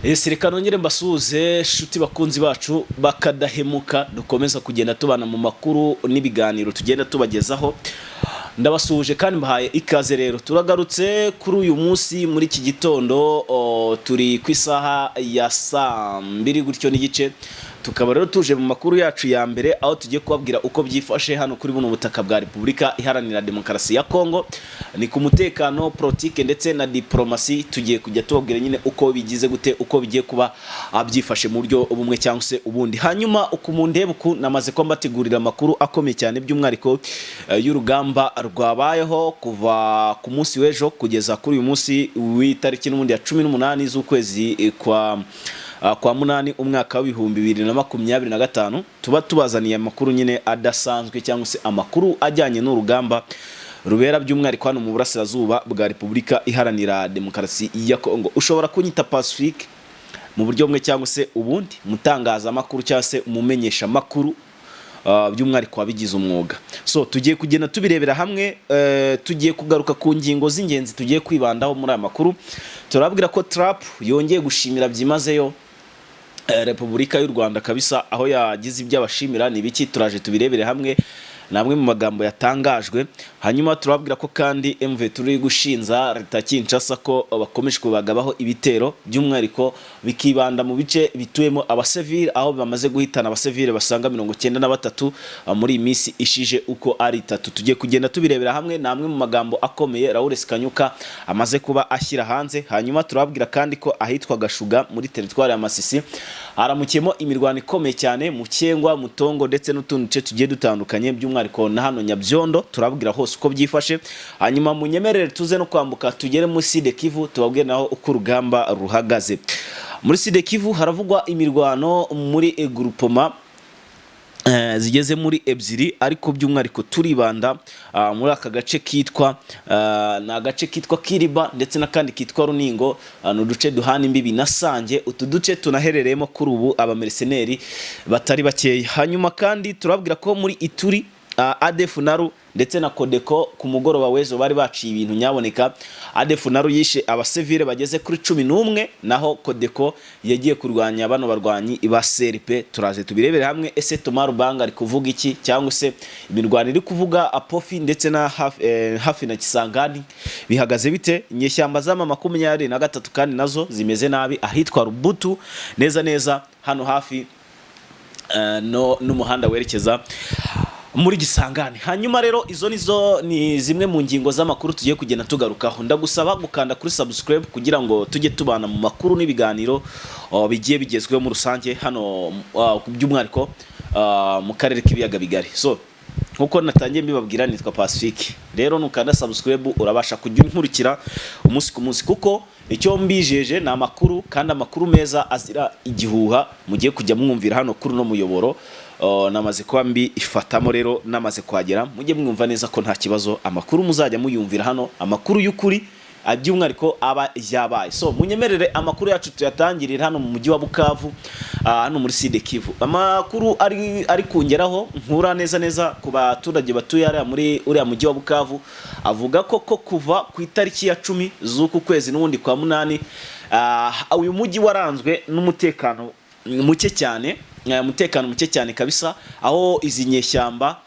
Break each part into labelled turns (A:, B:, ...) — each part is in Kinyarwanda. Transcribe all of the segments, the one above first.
A: Ese reka nongere mbasuhuze, shuti bakunzi bacu bakadahemuka, dukomeza kugenda tubana mu makuru n'ibiganiro tugenda tubagezaho. Ndabasuhuje kandi mbahaye ikaze. Rero turagarutse kuri uyu munsi muri iki gitondo, turi ku isaha ya saa 2 gutyo n'igice. Tukaba rero tuje mu makuru yacu ya mbere, aho tugiye kubabwira uko byifashe hano kuri buno butaka bwa Repubulika Iharanira Demokarasi ya Kongo. Ni ku mutekano, politike ndetse na diplomasi. Tugiye kujya tubabwira nyine uko bigize gute, uko bigiye kuba byifashe mu buryo bumwe cyangwa se ubundi. Hanyuma uku mundeba uku, namaze kuba mbategurira amakuru akomeye cyane, by'umwihariko y'urugamba rwabayeho kuva ku munsi w'ejo kugeza kuri uyu munsi w'itariki n'ubundi ya 18 z'ukwezi kwa munani, umwaka wa 2025. Tuba tubazaniye amakuru nyine adasanzwe, cyangwa se amakuru ajyanye n'urugamba rubera by'umwihariko hano mu burasirazuba bwa Repubulika Iharanira Demokarasi ya Kongo. Ushobora kunyita Pacifique mu buryo bumwe cyangwa se ubundi, mutangazamakuru cyangwa se umumenyeshamakuru, by'umwihariko wabigize umwuga. So tugiye kugenda tubirebera hamwe. Tugiye kugaruka ku ngingo z'ingenzi tugiye kwibandaho muri aya makuru. Turababwira ko Trump yongeye gushimira byimazeyo Repubulika y'u Rwanda kabisa, aho yagize ibyo abashimira. Ni ibiki? Turaje tubirebere hamwe, ni amwe mu magambo yatangajwe. Hanyuma turababwira ko kandi MV turi gushinza leta ya Kinshasa ko bakomeje kubagabaho ibitero, by'umwihariko bikibanda mu bice bituyemo abasivili, aho bamaze guhitana abasivili basaga 93 muri iyi minsi ishije uko ari 3. Tugiye kugenda tubirebera hamwe, ni amwe mu magambo akomeye Raoul Kanyuka amaze kuba ashyira hanze. Hanyuma turababwira kandi ko ahitwa Gashuga muri teritwari ya Masisi haramukiyemo imirwano ikomeye cyane, mu Cyengwa, Mutongo ndetse n'utundi duce tugiye dutandukanye, by'umwihariko na hano Nyabyondo. Turababwira hose uko byifashe. Hanyuma munyemerere tuze no kwambuka tugere muri Sud Kivu, tubabwire naho uko urugamba ruhagaze. Muri Sud Kivu haravugwa imirwano muri groupement zigeze muri ebyiri, ariko by'umwihariko turibanda muri aka gace kitwa ni agace kitwa Kiriba ndetse n'akandi kitwa Runingo. Ni uduce duhana imbibi na Sange. Utu duce tunaherereyemo kuri ubu abamerceneri batari bakeya. Hanyuma kandi turababwira ko muri Ituri ADF Nalu ndetse na Codeco ku mugoroba w'ejo bari baciye ibintu nyaboneka. ADF Nalu yishe abasivile bageze kuri 11, naho Codeco yagiye kurwanya bano barwanyi ba CRP. Turaje tubirebere hamwe. Ese Thomas Lubanga ari kuvuga iki, cyangwa se imirwano iri kuvuga Apofi ndetse na hafi na Kisangani bihagaze bite? Inyeshyamba z'ama 23 kandi nazo zimeze nabi ahitwa Rubutu, neza neza hano hafi no n'umuhanda werekeza muri Gisangane. Hanyuma rero izo nizo ni zimwe mu ngingo z'amakuru tugiye kugenda tugarukaho. Ndagusaba gukanda kuri subscribe kugira ngo tujye tubana mu makuru n'ibiganiro bigiye bigezweho muri rusange hano, by'umwihariko mu karere k'ibiyaga bigari. So nkuko natangiye mbibabwira, nitwa Pacifique. Rero nukanda subscribe urabasha kujya unkurikira umunsi ku munsi, kuko icyo mbijeje ni amakuru, kandi amakuru meza azira igihuha mugiye kujya mwumvira hano kuri uno muyoboro. Namaze kuba mbifatamo rero, namaze kuhagera, mujye mwumva neza ko nta kibazo, amakuru muzajya muyumvira hano, amakuru y'ukuri, by'umwihariko aba yabaye. So munyemerere amakuru yacu tuyatangirira hano mu mujyi wa Bukavu, hano muri Sud Kivu. Amakuru ari kungeraho nkura neza neza ku baturage batuye hariya muri uriya mujyi wa Bukavu avuga ko kuva ku itariki ya 10 z'uku kwezi n'ubundi kwa munani, uyu mujyi waranzwe n'umutekano muke cyane, umutekano muke cyane kabisa, aho izi nyeshyamba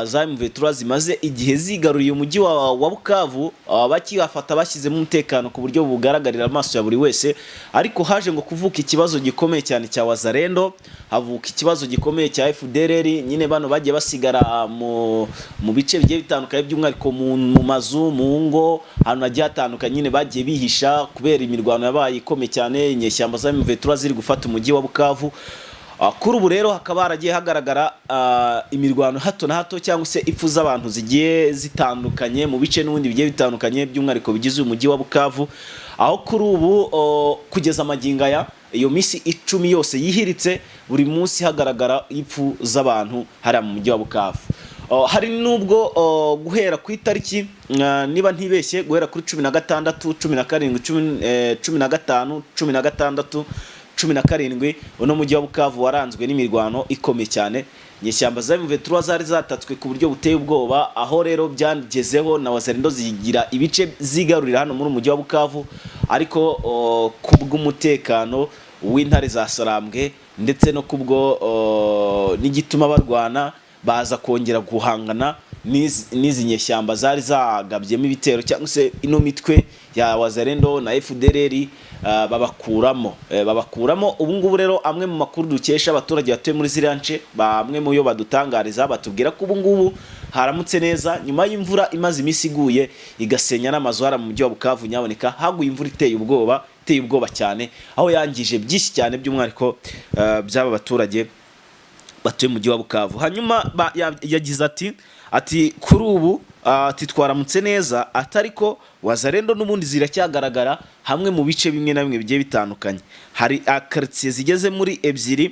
A: za M23 zimaze igihe zigaruriye umujyi wa Bukavu. Bakihafata bashyizemo umutekano ku buryo bugaragarira amaso ya buri wese, ariko haje ngo kuvuka ikibazo gikomeye cyane cya Wazalendo, havuka ikibazo gikomeye cya FDLR. Nyine bano bagiye basigara mu bice bigiye bitandukanye, by'umwihariko mu mazu, mu ngo, ahantu hagiye hatandukanye. Nyine bagiye bihisha kubera imirwano yabaye ikomeye cyane, inyeshyamba za M23 ziri gufata umujyi wa Bukavu. Kuri ubu rero hakaba haragiye hagaragara imirwano hato na hato, cyangwa se ipfu z'abantu zigiye zitandukanye mu bice n'ubundi bigiye bitandukanye, by'umwihariko bigize uyu mujyi wa Bukavu, aho kuri ubu kugeza amagingo aya, iyo minsi 10 yose yihiritse, buri munsi hagaragara ipfu z'abantu hariya mu mujyi wa Bukavu. Hari nubwo guhera ku itariki, niba ntibeshye, guhera kuri 16, 17, 15, 16, 17, uno mujyi wa Bukavu waranzwe n'imirwano ikomeye cyane. Inyeshyamba za M23 zari zatatswe ku buryo buteye ubwoba, aho rero byagezeho na Wazalendo zigira ibice zigarurira hano muri umujyi wa Bukavu, ariko kubw'umutekano w'intare za Sarambwe ndetse no kubwo n'igituma barwana, baza kongera guhangana n'izi nyeshyamba zari zagabyemo ibitero, cyangwa se ino mitwe ya Wazalendo na FDLR, babakuramo. Ubu ngubu rero amwe mu makuru dukesha abaturage batuye muri ziriya nce, bamwe mu yo badutangariza, batubwira ko ubu ngubu haramutse neza nyuma y'imvura imaze iminsi iguye igasenya n'amazu hara mu mujyi wa Bukavu. Nyaboneka haguye imvura iteye ubwoba, iteye ubwoba cyane, aho yangije byinshi cyane, by'umwihariko by'aba baturage batuye mu mujyi wa Bukavu. Hanyuma yagize ati kuri ubu, ati twaramutse neza, atari ko Wazalendo n'ubundi ziracyagaragara hamwe mu bice bimwe na bimwe bigiye bitandukanye. Hari quartier zigeze muri ebyiri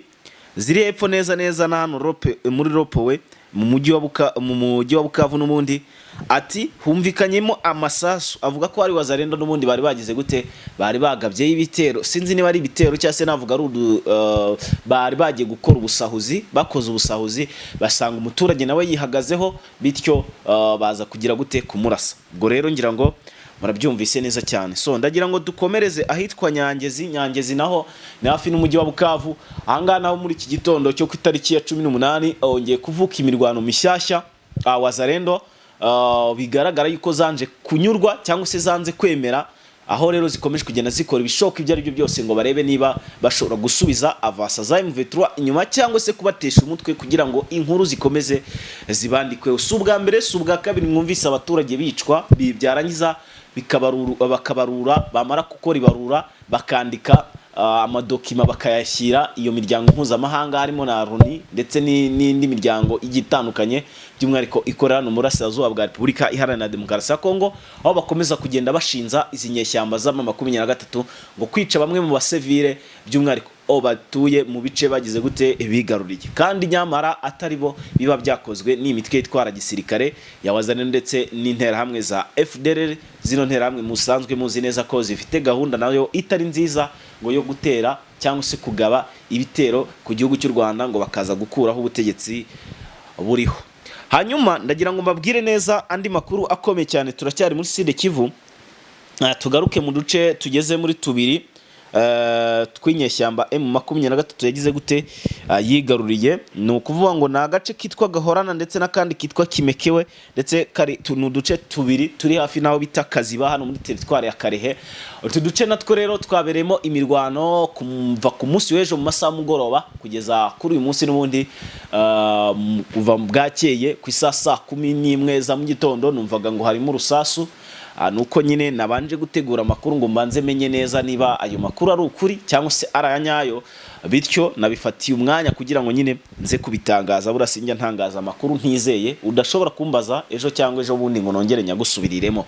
A: ziri hepfo neza neza na hano rope, muri rond-point mu mujyi wa Bukavu n'ubundi. Ati humvikanyemo amasasu, avuga ko ari Wazalendo n'ubundi bari bagize gute, bari bagabyeyo ibitero. Sinzi niba ari ibitero cyangwa se navuga ari bari bagiye gukora ubusahuzi. Bakoze ubusahuzi basanga umuturage nawe yihagazeho, bityo baza kugira gute, kumurasa. Ubwo rero ngira ngo murabyumvise neza cyane. So ndagira ngo dukomereze ahitwa Nyangezi. Nyangezi naho ni hafi n'umujyi wa Bukavu. Ahangaha naho muri iki gitondo cyo ku itariki ya 18 hongeye kuvuka imirwano mishyashya. Wazalendo bigaragara yuko zanje kunyurwa cyangwa se zanze kwemera, aho rero zikomeje kugenda zikora ibishoboka ibyo ari byo byose ngo barebe niba bashobora gusubiza avasa za M23 inyuma cyangwa se kubatesha umutwe kugira ngo inkuru zikomeze zibandikwe. Si ubwa mbere, si ubwa kabiri mwumvise abaturage bicwa, byarangiza bakabarura, bamara gukora ibarura bakandika amadokima bakayashyira iyo miryango mpuzamahanga, harimo na Loni ndetse n'indi miryango igiye itandukanye, by'umwihariko ikorera hano mu burasirazuba bwa Repubulika Iharanira Demokarasi ya Kongo, aho bakomeza kugenda bashinza izi nyeshyamba z'ama 23 ngo kwica bamwe mu basivile, by'umwihariko o batuye mu bice bagize gute, bigaruriye, kandi nyamara atari bo biba byakozwe n'imitwe itwara gisirikare ya Wazalendo ndetse n'interahamwe za FDLR. Zino nterahamwe musanzwe muzi neza ko zifite gahunda nayo itari nziza ngo yo gutera cyangwa se kugaba ibitero ku gihugu cy'u Rwanda, ngo bakaza gukuraho ubutegetsi buriho. Hanyuma ndagira ngo mbabwire neza andi makuru akomeye cyane. Turacyari muri Sud Kivu. Tugaruke mu duce tugeze muri tubiri tw'inyeshyamba M23 yagize gute, yigaruriye. Ni ukuvuga ngo ni agace kitwa Gahorana ndetse n'akandi kitwa Kimekewe, ndetse kari ni uduce tubiri turi hafi n'aho bita Kaziba, hano muri teritwari ya Karehe. Utu duce natwo rero twabereyemo imirwano kuva ku munsi w'ejo mu masaha y'umugoroba kugeza kuri uyu munsi n'ubundi, kuva bwakeye ku isaha saa 11 za mu gitondo numvaga ngo harimo urusasu. Nuko nyine nabanje gutegura amakuru ngo mbanze menye neza niba ayo makuru ari ukuri cyangwa se ari aya nyayo, bityo nabifatiye umwanya kugira ngo nyine nze kubitangaza. Buriya sinjya ntangaza amakuru ntizeye, udashobora kumbaza ejo cyangwa ejo bundi ngo nongere nyagusubiriremo.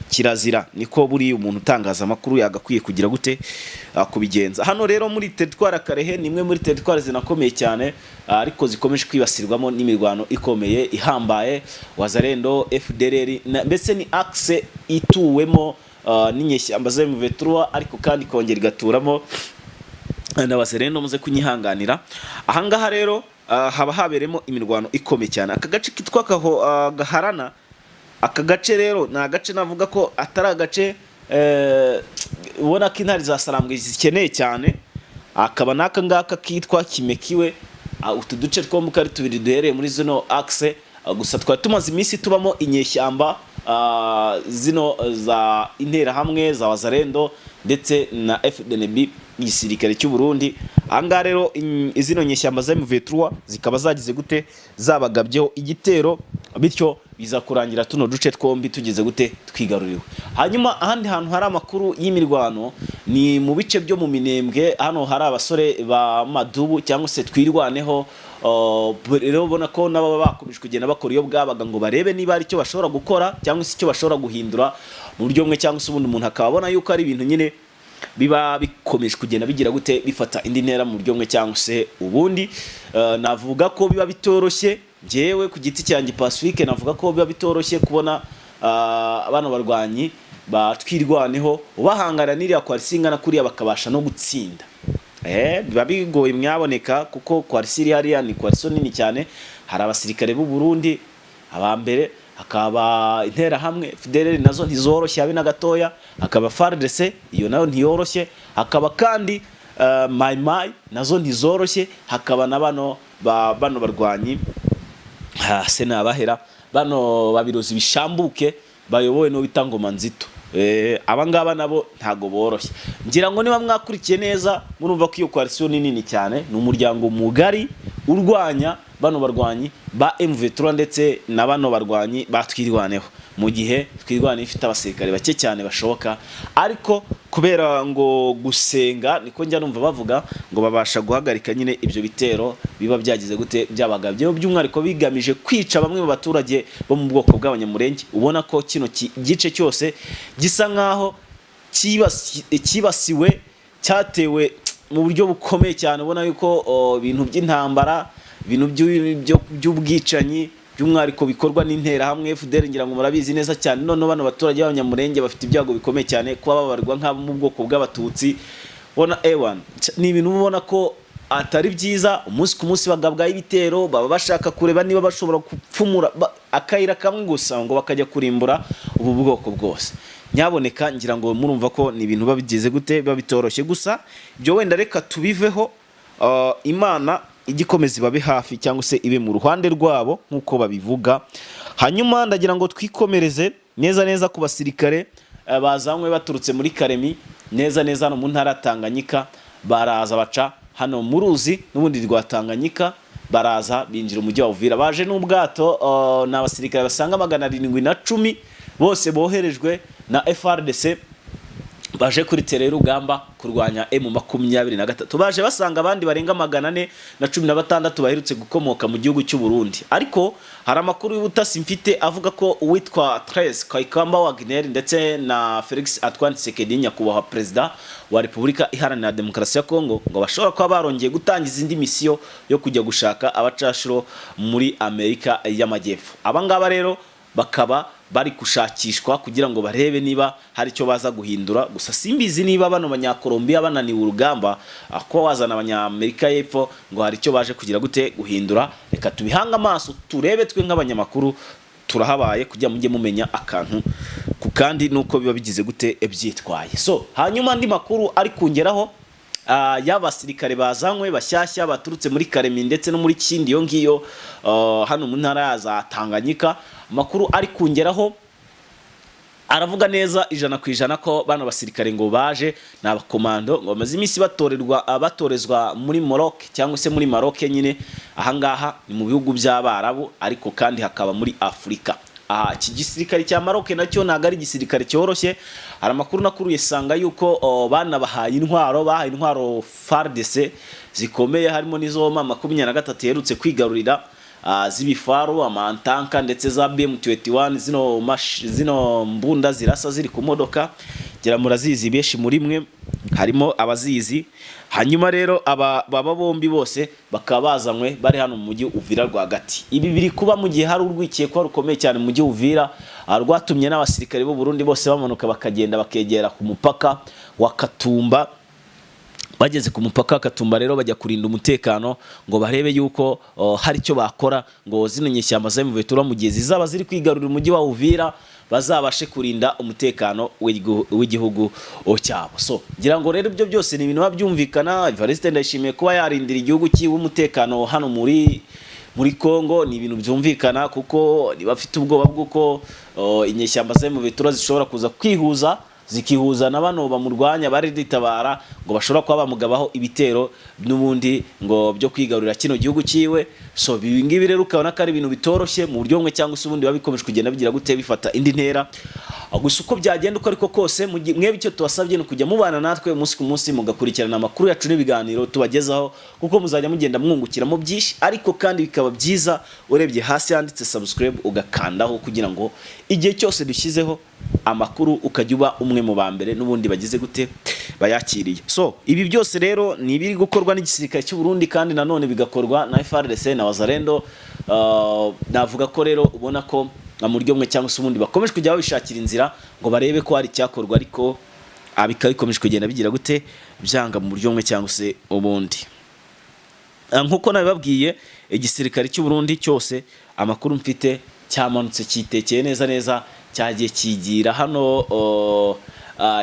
A: Kirazira, niko buriya umuntu utangaza amakuru yagakwiye kugira gute, kubigenza. Hano rero muri teritwari Karehe ni imwe muri teritwari zinakomeye cyane, ariko zikomeje kwibasirwamo n'imirwano ikomeye ihambaye, Wazalendo, FDLR, mbese ni axe ituwemo n'inyeshyamba za M23, ariko kandi ikongera igaturamo na Wazalendo. Muze kunyihanganira. Ahangaha rero haba haberemo imirwano ikomeye cyane. Aka gace kitwa Gaharana, aka gace rero ni agace navuga ko atari agace ubona ko intare za Sarambwe zikeneye cyane. Akaba n'aka ngaka kitwa Kimekiwe. Utu duce twombi uko ari tubiri duhereye muri zino axe, gusa twari tumaze iminsi tubamo inyeshyamba zino za interahamwe za Wazalendo ndetse na FDNB, igisirikare cy'u Burundi. Ahangaha rero zino nyeshyamba za M23 zikaba zagize gute, zabagabyeho igitero, bityo biza kurangira tuno duce twombi tugize gute, twigaruriwe. Hanyuma ahandi hantu hari amakuru y'imirwano ni mu bice byo mu Minembwe. Hano hari abasore ba Madubu cyangwa se Twirwaneho. Rero ubona ko nabo baba bakomeje kugenda bakora iyo bwabaga ngo barebe niba hari icyo bashobora gukora cyangwa se icyo bashobora guhindura mu buryo bumwe cyangwa se ubundi. Umuntu akaba abona yuko ari ibintu nyine biba bikomeje kugenda bigira gute, bifata indi ntera mu buryo bumwe cyangwa se ubundi. Navuga ko biba bitoroshye. Njyewe ku giti cyanjye Pacifique navuga ko biba bitoroshye kubona bano barwanyi batwirwaneho ubahangana n'iriya coalition ingana kuriya bakabasha no gutsinda. Biba bigoye mwaboneka, kuko coalition iri hariya ni coalition nini cyane. Hari abasirikare b'u Burundi aba mbere, hakaba Interahamwe FDLR, nazo ntizoroshye habe na gatoya, hakaba FARDC, iyo nayo ntiyoroshye, hakaba kandi Mai Mai, nazo ntizoroshye, hakaba na bano bano barwanyi se nabahera bano babirozi bishambuke bayobowe n'uwo bita Ngoma Nzito. Aba ngaba nabo ntago boroshye. Ngira ngo niba mwakurikiye neza, murumva ko iyo coalition ni nini cyane, ni umuryango mugari urwanya bano barwanyi ba M23 ndetse na bano barwanyi ba Twirwaneho, mu gihe Twirwaneho ifite abasirikare bake cyane bashoboka, ariko kubera ngo gusenga, niko njya numva bavuga, ngo babasha guhagarika nyine ibyo bitero biba byagize gute, byabagabyeho, by'umwihariko bigamije kwica bamwe mu baturage bo mu bwoko bw'Abanyamurenge. Ubona ko kino gice cyose gisa nkaho cyibasiwe, cyatewe mu buryo bukomeye cyane. Ubona yuko ibintu by'intambara, ibintu by'ubwicanyi, by'umwihariko bikorwa n'Interahamwe FDL, ngira ngo murabizi neza cyane. Noneho bano baturage b'Abanyamurenge bafite ibyago bikomeye cyane kuba babarwa nk'abo mu bwoko bw'Abatutsi. Bona ewan, ni ibintu ubona ko atari byiza. Umunsi ku munsi bagabwaho ibitero, baba bashaka kureba niba bashobora gupfumura akayira kamwe gusa ngo bakajya kurimbura ubu bwoko bwose. Nyaboneka, ngira ngo murumva ko ni ibintu biba bigize gute, biba bitoroshye. Gusa ibyo wenda reka tubiveho, Imana ijye ikomeza ibabe hafi cyangwa se ibe mu ruhande rwabo nk'uko babivuga. Hanyuma ndagira ngo twikomereze neza neza ku basirikare bazanywe baturutse muri Karemi, neza neza hano mu ntara ya Tanganyika. Baraza baca hano mu ruzi n'ubundi rwa Tanganyika, baraza binjira umujyi wa Uvira, baje n'ubwato. Ni abasirikare basaga 710 bose boherejwe na FARDC, baje kuri terrain y'urugamba kurwanya M23. Baje basanga abandi barenga 416 baherutse gukomoka mu gihugu cy'u Burundi. Ariko hari amakuru y'ubutasi mfite avuga ko uwitwa Thérèse Kayikwamba Wagner ndetse na Felix Antoine Tshisekedi, nyakubahwa perezida wa Repubulika Iharanira Demokarasi ya Kongo, ngo bashobora kuba barongeye gutangiza indi misiyo yo kujya gushaka abacashuro muri Amerika y'Amajyepfo. Aba ngaba rero bakaba bari gushakishwa kugira ngo barebe niba hari icyo baza guhindura. Gusa simbizi niba bano Banyakolombiya bananiwe urugamba, ko wazana Abanyamerika y'Epfo ngo hari icyo baje kugira gute, guhindura. Reka tubihange amaso turebe. Twe nk'abanyamakuru turahabaye kugira mujye mumenya akantu ku kandi nuko biba bigize gute, byitwaye. So hanyuma andi makuru ari kungeraho y'abasirikare bazanywe bashyashya baturutse muri Karemi ndetse no muri Kindi iyo ngiyo, hano mu ntara ya za Tanganyika, amakuru ari kungeraho aravuga neza 100% ko bano basirikare ngo baje ni abakomando, ngo bamaze iminsi batorerwa, batorezwa muri Maroc cyangwa se muri Maroc nyine. Ahangaha ni mu bihugu by'Abarabu, ariko kandi hakaba muri Afurika. Aha iki gisirikare cya Maroc nacyo ntabwo ari igisirikare cyoroshye. Hari amakuru nakuruye sanga yuko banabahaye intwaro, bahaye intwaro FARDC zikomeye, harimo n'izo M23 iherutse kwigarurira, z'ibifaru, amatanka, ndetse za BM21, zino mbunda zirasa ziri ku modoka. Gira murazizi, benshi muri mwe harimo abazizi. Hanyuma rero aba baba bombi bose bakaba bazanywe bari hano mu mujyi Uvira rwagati. Ibi biri kuba mu gihe hari urwikekwa rukomeye cyane mu mujyi Uvira, rwatumye n'abasirikare b'u Burundi bose bamanuka bakagenda bakegera ku mupaka wa Katumba. Bageze ku mupaka wa Katumba rero bajya kurinda umutekano ngo barebe yuko hari icyo bakora ngo zino nyeshyamba za M23, mu gihe zizaba ziri kwigarurira umujyi wa Uvira, bazabashe kurinda umutekano w'igihugu cyabo. So ngira ngo rero ibyo byose ni ibintu biba byumvikana. Evariste Ndayishimiye kuba yarindira igihugu cyiwe umutekano hano muri Congo ni ibintu byumvikana, kuko niba afite ubwoba bw'uko inyeshyamba za M23 zishobora kuza kwihuza, zikihuza na bano bamurwanya bari ditabara, ngo bashobora kuba bamugabaho ibitero n'ubundi ngo byo kwigarurira kino gihugu cyiwe. So ibi ngibi rero ukabona ko ari ibintu bitoroshye mu buryo bumwe cyangwa se ubundi, biba bikomeje kugenda bigira gute, bifata indi ntera. Gusa uko byagenda uko ariko kose, mwebwe icyo tubasabye ni ukujya mubana natwe umunsi ku munsi, mugakurikirana amakuru yacu n'ibiganiro tubagezaho, kuko muzajya mugenda mwungukiramo byinshi. Ariko kandi bikaba byiza urebye hasi handitse subscribe ugakandaho, kugira ngo igihe cyose dushyizeho amakuru ukajya uba umwe mu ba mbere n'ubundi bagize gute, bayakiriye. So ibi byose rero ni ibiri gukorwa n'igisirikare cy'u Burundi, kandi nanone bigakorwa na FARDC na Wazalendo. Navuga ko rero ubona ko mu buryo bumwe cyangwa se ubundi bakomeje kujya babishakira inzira ngo barebe ko hari icyakorwa, ariko bikaba bikomeje kugenda bigira gute, byanga mu buryo bumwe cyangwa se ubundi. Nkuko nabibabwiye, igisirikare cy'u Burundi cyose, amakuru mfite, cyamanutse cyitekeye neza neza, cyagiye kigira hano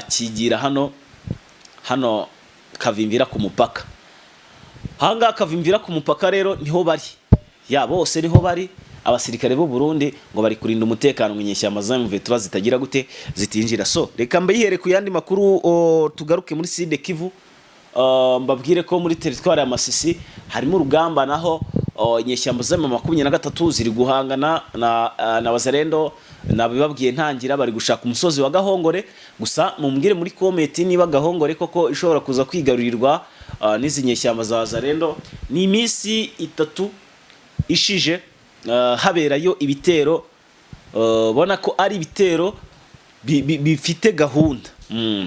A: kigira hano Kavimvira ku mupaka. Ahangaha Kavimvira ku mupaka rero niho bari, ya bose niho bari. Abasirikare b'u Burundi ngo bari kurinda umutekano ngo inyeshyamba za M23 zitagira gute, zitinjira. So reka mbayihere ku yandi makuru, tugaruke muri Sud Kivu. Mbabwire ko muri teritwari ya Masisi harimo urugamba naho, inyeshyamba za M23 ziri guhangana na Wazalendo. Nabibabwiye ntangira, bari gushaka umusozi wa Gahongore. Gusa mumbwire muri comment niba Gahongore koko ishobora kuza kwigarurirwa n'izi nyeshyamba za Wazalendo. Ni iminsi 3 ishije haberayo ibitero, bona ko ari ibitero bifite gahunda.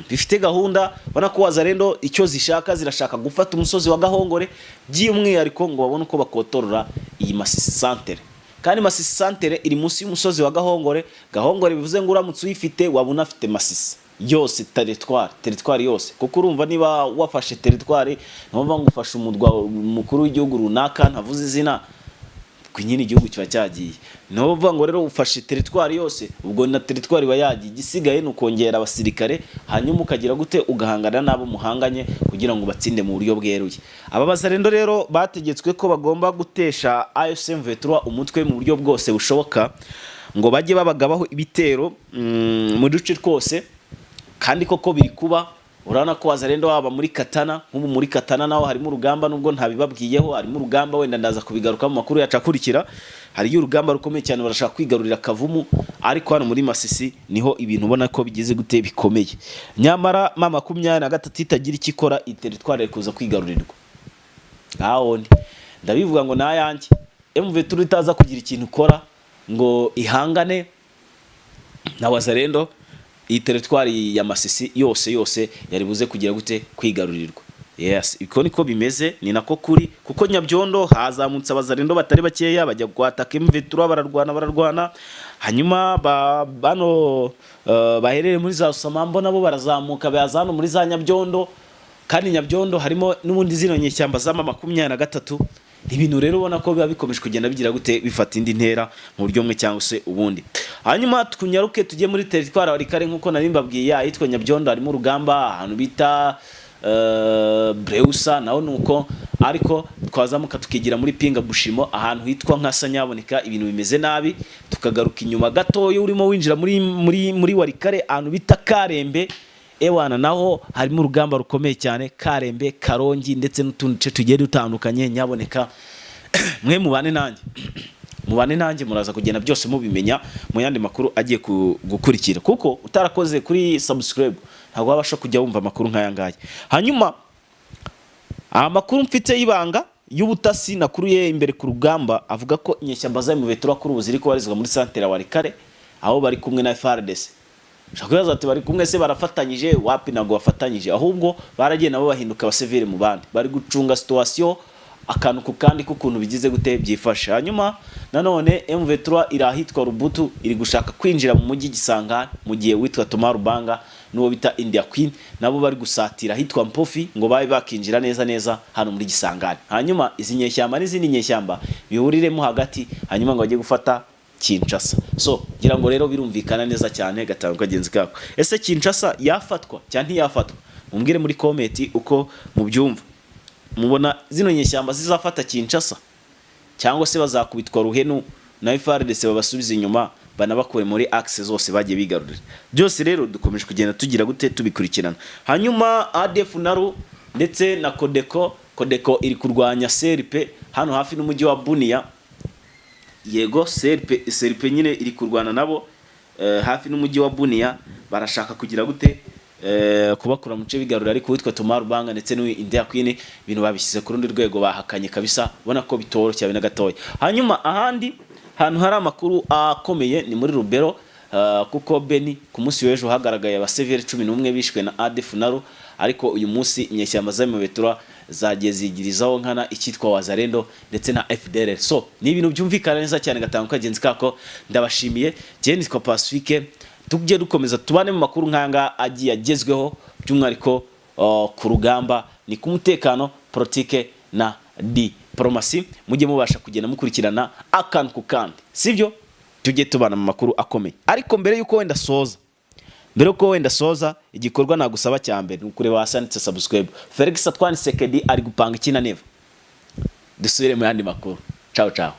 A: Bifite gahunda. Ubona ko Wazalendo icyo zishaka, zirashaka gufata umusozi wa Gahongore by'umwihariko, ngo babone uko bakotorora iyi Masisi centre, kandi Masisi centre iri munsi y'umusozi wa Gahongore. Gahongore bivuze ngo uramutse uyifite waba unafite Masisi yose, teritwari yose, kuko urumva niba wafashe teritwari, niyo ngo ufashe umurwa mukuru w'igihugu runaka ntavuze izina, ubwo nyine igihugu kiba cyagiye. Niyo bavuga ngo rero ufashe teritwari yose, ubwo na teritwari iba yagiye. Igisigaye ni ukongera abasirikare, hanyuma ukagira gute, ugahangana n'abo muhanganye kugira ngo batsinde mu buryo bweruye. Aba Bazalendo rero bategetswe ko bagomba gutesha AFC M23 umutwe mu buryo bwose bushoboka, ngo bajye babagabaho ibitero mu duce twose, kandi koko biri kuba. Urabona ko Wazalendo waba muri Katana, nk'ubu muri Katana naho harimo urugamba, nubwo ntabibabwiyeho, harimo urugamba, wenda ndaza kubigaruka mu makuru yacu akurikira. Hariyo urugamba rukomeye cyane, barashaka kwigarurira Kavumu, ariko hano muri Masisi niho ibintu ubona ko bigeze gute, bikomeye. Nyamara M23 itagira icyo ikora, iyi teritwari kuza kwigarurirwa. Ngaho ndabivuga ngo nayanjye, M23 itaza kugira ikintu ikora ngo ihangane na Wazalendo, iyi teritwari ya Masisi yose yose yari buze kugira gute, kwigarurirwa. Yes, iko niko bimeze, ni nako kuri, kuko Nyabyondo hazamutse Abazalendo batari bakeya, bajya kwataka M23, bararwana bararwana, hanyuma bano baherereye muri za Samambo nabo barazamuka, baza hano muri za Nyabyondo, kandi Nyabyondo harimo n'ubundi zino nyeshyamba z'ama 23. Ni ibintu rero ubona ko biba bikomeje kugenda bigira gute, bifata indi ntera mu buryo bumwe cyangwa se ubundi. Hanyuma tunyaruke tujye muri teritwari Walikale, nk'uko nari mbabwiye, ahitwa Nyabyondo harimo urugamba, ahantu bita Breusa naho nuko, ariko twazamuka tukigira muri Pinga Bushimo, ahantu hitwa nka Sanyaboneka, ibintu bimeze nabi. Tukagaruka inyuma gatoya, urimo winjira muri Walikale, ahantu bita Karembe, ewana naho harimo urugamba rukomeye cyane, Karembe, Karongi ndetse n'utundi duce tugiye dutandukanye. Nyaboneka mwe mubane nanjye, mubane nanjye, muraza kugenda byose mubimenya mu yandi makuru agiye gukurikira, kuko utarakoze kuri subscribe ntabwo wabasha kujya wumva amakuru nk'aya ngaya. Hanyuma amakuru mfite y'ibanga y'ubutasi nakuruye imbere ku rugamba avuga ko inyeshyamba za M23 kuri ubu ziri kubarizwa muri santere Walikale, aho bari kumwe na FARDC. Ushobora kwibaza ati bari kumwe se, barafatanyije? Wapi, ntabwo bafatanyije, ahubwo baragiye nabo bahinduka abasivile mu bandi, bari gucunga situation akantu ku kandi k'ukuntu bigize gute, byifashe. Hanyuma nanone M23 iri ahitwa Rubutu, iri gushaka kwinjira mu mujyi Gisangani, mu gihe witwa Thomas Rubanga n'uwo bita India Queen nabo bari gusatira ahitwa Mpofi ngo babe bakinjira neza neza hano muri Gisangani, hanyuma izi nyeshyamba n'izindi nyeshyamba bihuriremo hagati, hanyuma ngo bajye gufata Kinshasa. So ngira ngo rero birumvikana neza cyane gatanu kagenzi kako. Ese Kinshasa yafatwa cyangwa ntiyafatwa? Mumbwire muri comment uko mubyumva. Mubona zino nyeshyamba zizafata Kinshasa, cyangwa se bazakubitwa ruhenu na FARDC babasubiza inyuma, banabakure muri axe zose bagiye bigarurira? Byose rero dukomeje kugenda tugira gute, tubikurikirana. Hanyuma ADF NALU ndetse na Codeco, Codeco iri kurwanya CRP hano hafi n'umujyi wa Bunia. Yego, CRP nyine iri kurwana nabo hafi n'umujyi wa Bunia, barashaka kugira gute, kubakura mu bice bigarura, ariko witwa Thomas Rubanga ndetse n'uyu India Queen ibintu babishyize ku rundi rwego, bahakanye kabisa, ubona ko bitoroshye habe na gatoya. Hanyuma ahandi hantu hari amakuru akomeye ni muri Lubero, kuko Beni ku munsi w'ejo hagaragaye abasivili 11 bishwe na ADF NALU, ariko uyu munsi inyeshyamba za M23 zagiye zigirizaho nkana icyitwa Wazalendo ndetse na FDLR. So ni ibintu byumvikana neza cyane gatanu kagenzi kako. Ndabashimiye, jye nitwa Pacifique, tujye dukomeza tubane mu makuru nkanga agiye agezweho, by'umwihariko ku rugamba ni ku mutekano, politike na diplomasi. Diplomasi, mujye mubasha kugenda mukurikirana akantu ku kandi, sibyo? Tujye tubana mu makuru akomeye. Ariko mbere yuko wenda soza, igikorwa nagusaba cya mbere ni ukureba hasi handitse subscribe. Felix Antoine Tshisekedi ari gupanga iki na Neva? Dusubire mu yandi makuru. Ciao ciao.